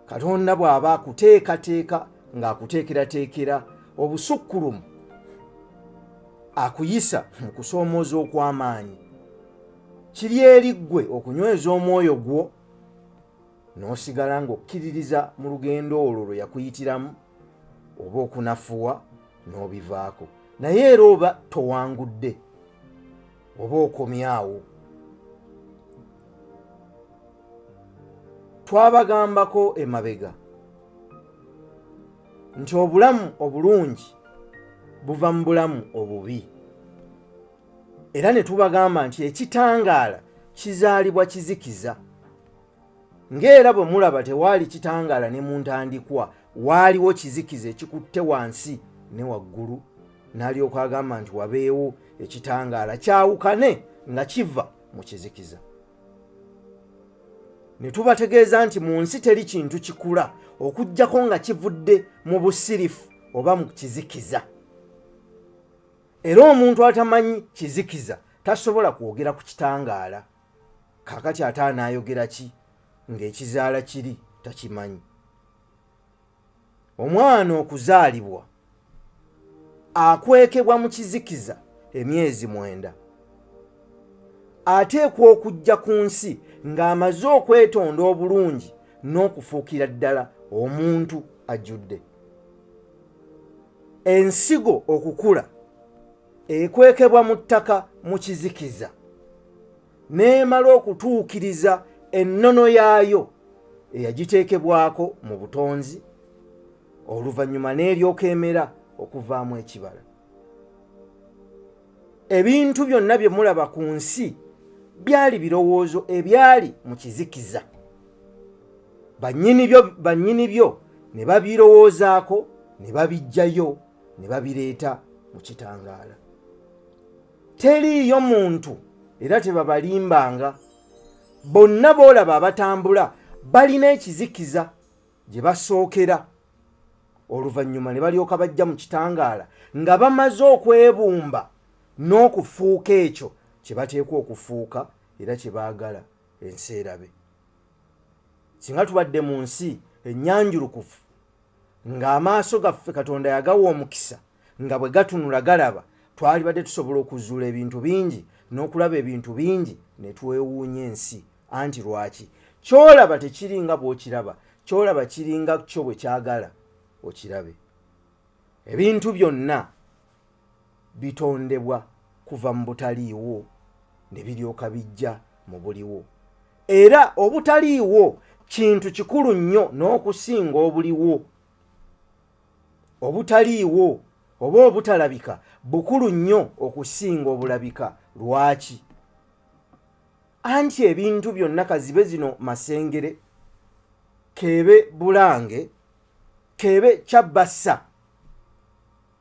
Katonda bw'aba akuteekateeka ng'akuteekerateekera obusukkulumu, akuyisa mu kusoomooza okw'amaanyi. Kiri eri ggwe okunyweza omwoyo gwo n'osigala ng'okkiririza mu lugendo olwo lwe yakuyitiramu, oba okunafuwa n'obivaako. Naye era oba towangudde, oba okomyawo. Twabagambako emabega nti obulamu obulungi buva mu bulamu obubi, era ne tubagamba nti ekitangaala kizaalibwa kizikiza. Ng'era bwe mulaba tewaali kitangaala ne mu ntandikwa, waaliwo kizikiza ekikutte wansi ne waggulu, n'alyoka agamba nti wabeewo ekitangaala kyawukane nga kiva mu kizikiza. Ne tubategeeza nti mu nsi teri kintu kikula okuggyako nga kivudde mu busirifu oba mu kizikiza. Era omuntu atamanyi kizikiza tasobola kwogera ku kitangaala. Kaakati ate anaayogera ki ng'ekizaala kiri takimanyi? Omwana okuzaalibwa akwekebwa mu kizikiza emyezi 9. Ateekwa okujja ku nsi ng'amaze okwetonda obulungi n'okufuukira ddala omuntu ajjudde. Ensigo okukula ekwekebwa mu ttaka mu kizikiza n'emala okutuukiriza ennono yaayo eyagiteekebwako mu butonzi, oluvannyuma n'eryoka emera okuvaamu ekibala. Ebintu byonna bye mulaba ku nsi byali birowoozo ebyali mu kizikiza. Bannyini byo ne babirowoozaako ne babiggyayo ne babireeta mu kitangaala. Teriiyo muntu era tebabalimbanga. Bonna b'olaba abatambula balina ekizikiza gye basookera, oluvannyuma ne balyoka bajja mu kitangaala nga bamaze okwebumba n'okufuuka ekyo kye bateekwa okufuuka era kye baagala ensi erabe. Singa tubadde mu nsi ennyanjulukufu ng'amaaso gaffe Katonda yagawa omukisa nga bwe gatunula galaba, twalibadde tusobola okuzuula ebintu bingi n'okulaba ebintu bingi ne twewuunya ensi. Anti lwaki? Ky'olaba tekiri nga bw'okiraba, ky'olaba kiringa kyo bwe kyagala okirabe. Ebintu byonna bitondebwa kuva mu butaliiwo ne biryoka bijja mu buliwo. Era obutaliiwo kintu kikulu nnyo n'okusinga obuliwo. Obutaliiwo oba obutalabika bukulu nnyo okusinga obulabika. Lwaki? Anti ebintu byonna kazibe zino Masengere, keebe Bulange, keebe Kyabbassa,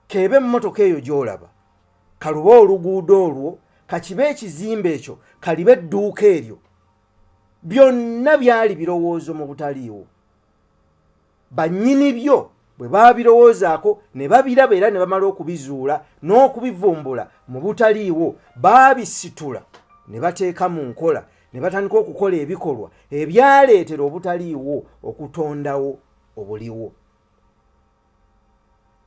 keebe emmotoka eyo gy'olaba, kalube oluguudo olwo, kakibe ekizimbe ekyo, kalibe edduuka eryo, byonna byali birowoozo mu butaliiwo. Bannyini byo bwe baabirowoozaako ne babiraba era ne bamala okubizuula n'okubivumbula mu butaliiwo, baabisitula ne bateeka mu nkola ne batandika okukola ebikolwa ebyaleetera obutaliiwo okutondawo obuliwo.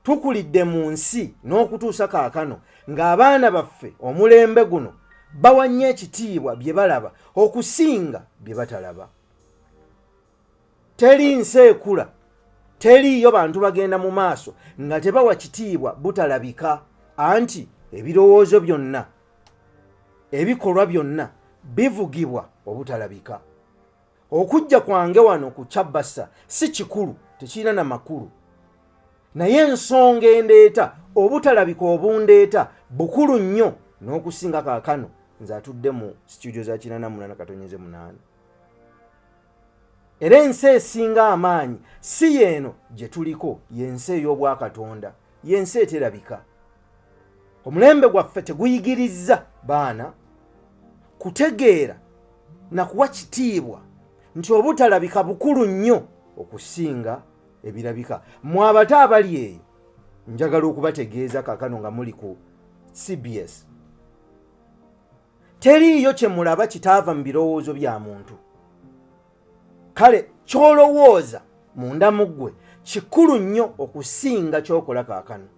Tukulidde mu nsi n'okutuusa kaakano ng'abaana baffe omulembe guno bawa nnyo ekitiibwa bye balaba okusinga bye batalaba. Teri nsi ekula, teriiyo bantu bagenda mu maaso nga tebawa kitiibwa butalabika, anti ebirowoozo byonna, ebikolwa byonna bivugibwa obutalabika. Okujja kwange wano ku Kyabbasa si kikulu, tekirina na makulu, naye ensonga endeeta obutalabika obundeeta bukulu nnyo n'okusinga kaakano nze atudde mu situdio za 88.8. Era ensi esinga amaanyi si yeeno gye tuliko, y'ensi ey'obwakatonda, y'ensi eterabika. Omulembe gwaffe teguyigirizza baana kutegeera na kuwa kitiibwa nti obutalabika bukulu nnyo okusinga ebirabika. Mwe abato abali eyo, njagala okubategeeza kaakano nga muli ku CBS, teriiyo kye mulaba kitaava mu birowoozo bya muntu. Kale ky'olowooza munda mu ggwe kikulu nnyo okusinga ky'okola kaakano.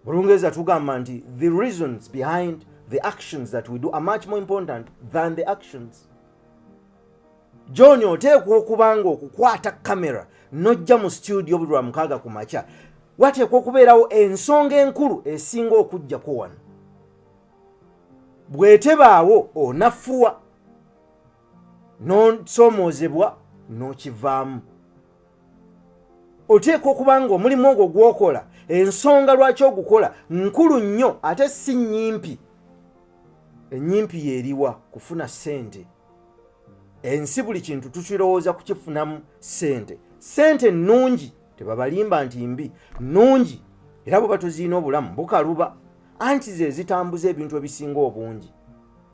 Mu Lungereza tugamba nti the reasons behind the actions that we do are much more important than the actions. John, oteekwa okuba nga okukwata kamera n'ojja mu studio buli lwa mukaaga ku makya, wateekwa okubeerawo ensonga enkulu esinga okujjako wano. Bw'etebaawo onafuwa n'osoomoozebwa n'okivaamu. Oteekwa okuba nga omulimu ogwo gw'okola, ensonga lwaki ogukola nkulu nnyo ate si nnyimpi. Ennyimpi yeeriwa? Kufuna ssente. Ensi buli kintu tukirowooza kukifunamu ssente. Ssente nnungi, tebabalimba nti mbi, nnungi, era bwe batuziina obulamu bukaluba, anti ze zitambuza ebintu ebisinga obungi,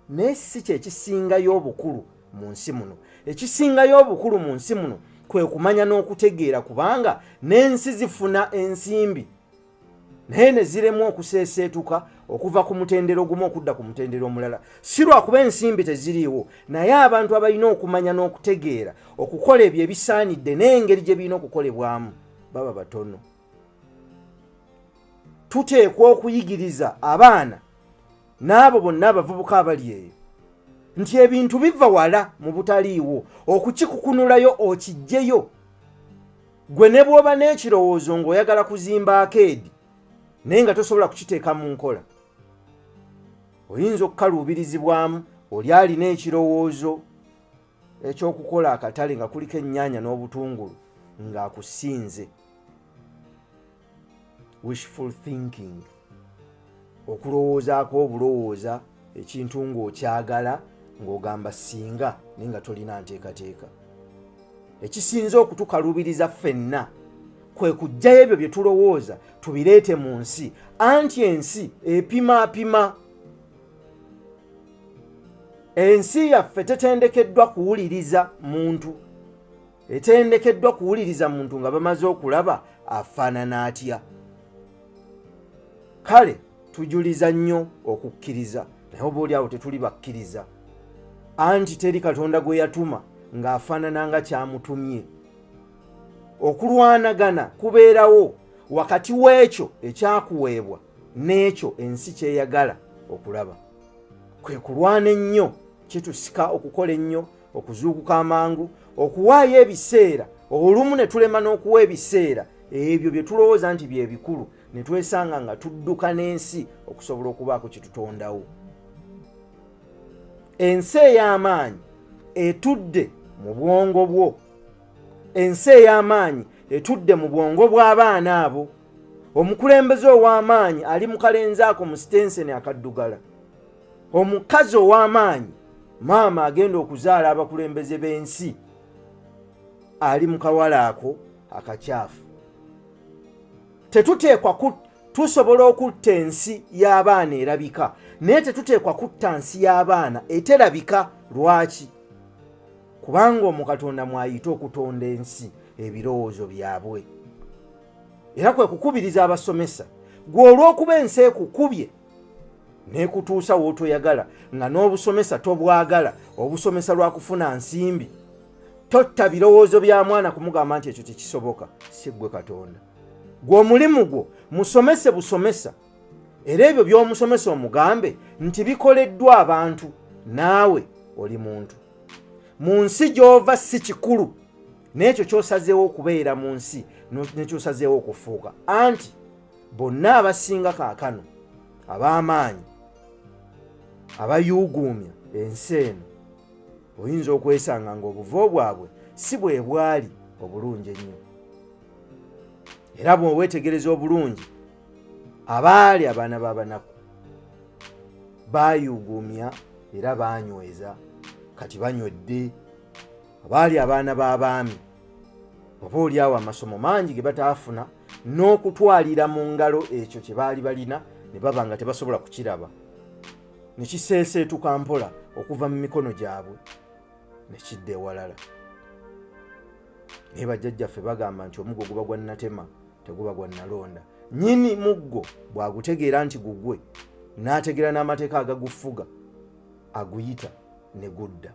naye si kyekisingayo obukulu mu nsi muno. Ekisingayo obukulu mu nsi muno kwe kumanya n'okutegeera, kubanga n'ensi zifuna ensimbi naye ne ziremwa okuseeseetuka okuva ku mutendera ogumu okudda ku mutendera omulala, si lwakuba ensimbi teziriiwo, naye abantu abalina okumanya n'okutegeera okukola ebyo ebisaanidde n'engeri gye birina okukolebwamu baba batono. Tuteekwa okuyigiriza abaana n'abo bonna abavubuka abali eyo nti ebintu biva wala mu butaliiwo, okukikukunulayo okiggyeyo. Gwe ne bw'oba n'ekirowoozo ng'oyagala kuzimba akeedi naye nga tosobola kukiteeka mu nkola, oyinza okukaluubirizibwamu. Oli alina ekirowoozo eky'okukola akatale nga kuliko ennyaanya n'obutungulu ng'akusinze. Wishful thinking, okulowoozaako obulowooza ekintu ng'okyagala, ng'ogamba singa, naye nga tolina nteekateeka. Ekisinze okutukalubiriza ffenna kwe kuggyayo ebyo bye tulowooza tubireete mu nsi, anti ensi epimaapima. Ensi yaffe tetendekeddwa kuwuliriza muntu, etendekeddwa kuwuliriza muntu nga bamaze okulaba afaanana atya. Kale tujuliza nnyo okukkiriza, naye oba oli awo tetuli bakkiriza, anti teri Katonda gwe yatuma ng'afaanana nga kyamutumye. Okulwanagana kubeerawo wakati w'ekyo ekyakuweebwa n'ekyo ensi kyeyagala okulaba. Kwe kulwana ennyo kitusika okukola ennyo, okuzuukuka amangu, okuwaayo ebiseera, olumu ne tulema n'okuwa ebiseera ebyo bye tulowooza nti bye bikulu, ne twesanga nga tudduka n'ensi okusobola okubaako kye tutondawo. Ensi ey'amaanyi etudde mu bwongo bwo, ensi ey'amaanyi etudde mu bwongo bw'abaana abo. Omukulembeze ow'amaanyi ali mu kalenzi ako mu sitenseni akaddugala. Omukazi ow'amaanyi, maama agenda okuzaala abakulembeze b'ensi, ali mu kawala ako akakyafu. Tetuteekwa, tusobola okutta ensi y'abaana erabika, naye tetuteekwa kutta nsi y'abaana eterabika. Lwaki? Kubanga omwo Katonda mwayita okutonda ensi, ebirowoozo byabwe. Era kwe kukubiriza abasomesa, gwe olw'okuba ensi ekukubye n'ekutuusa w'otoyagala, nga n'obusomesa tobwagala, obusomesa lwa kufuna nsimbi, totta birowoozo bya mwana kumugamba nti ekyo tekisoboka. Si ggwe Katonda. Gwe omulimu gwo musomese busomesa, era ebyo by'omusomesa omugambe nti bikoleddwa abantu, naawe oli muntu. Mu nsi gy'ova si kikulu, n'ekyo ky'osazeewo okubeera mu nsi nekyosazeewo okufuuka, anti bonna abasinga kaakano ab'amaanyi abayuuguumya ensi eno, oyinza okwesanga ng'obuvo bwabwe si bwe bwali obulungi ennyo. Era bw'oweetegereza obulungi, abaali abaana b'abanaku baayuuguumya era baanyweza, kati banywedde. Abaali abaana b'abaami, oba oli awo amasomo mangi ge bataafuna n'okutwalira mu ngalo ekyo kye baali balina, ne baba nga tebasobola kukiraba, ne kiseeseetuka mpola okuva mu mikono gyabwe ne kidda ewalala. Naye bajjajjaffe bagamba nti omuggo guba gwa natema, teguba gwa nalonda. Nnyini muggo bw'agutegeera nti gugwe, n'ategeera n'amateeka agagufuga, aguyita ne gudda.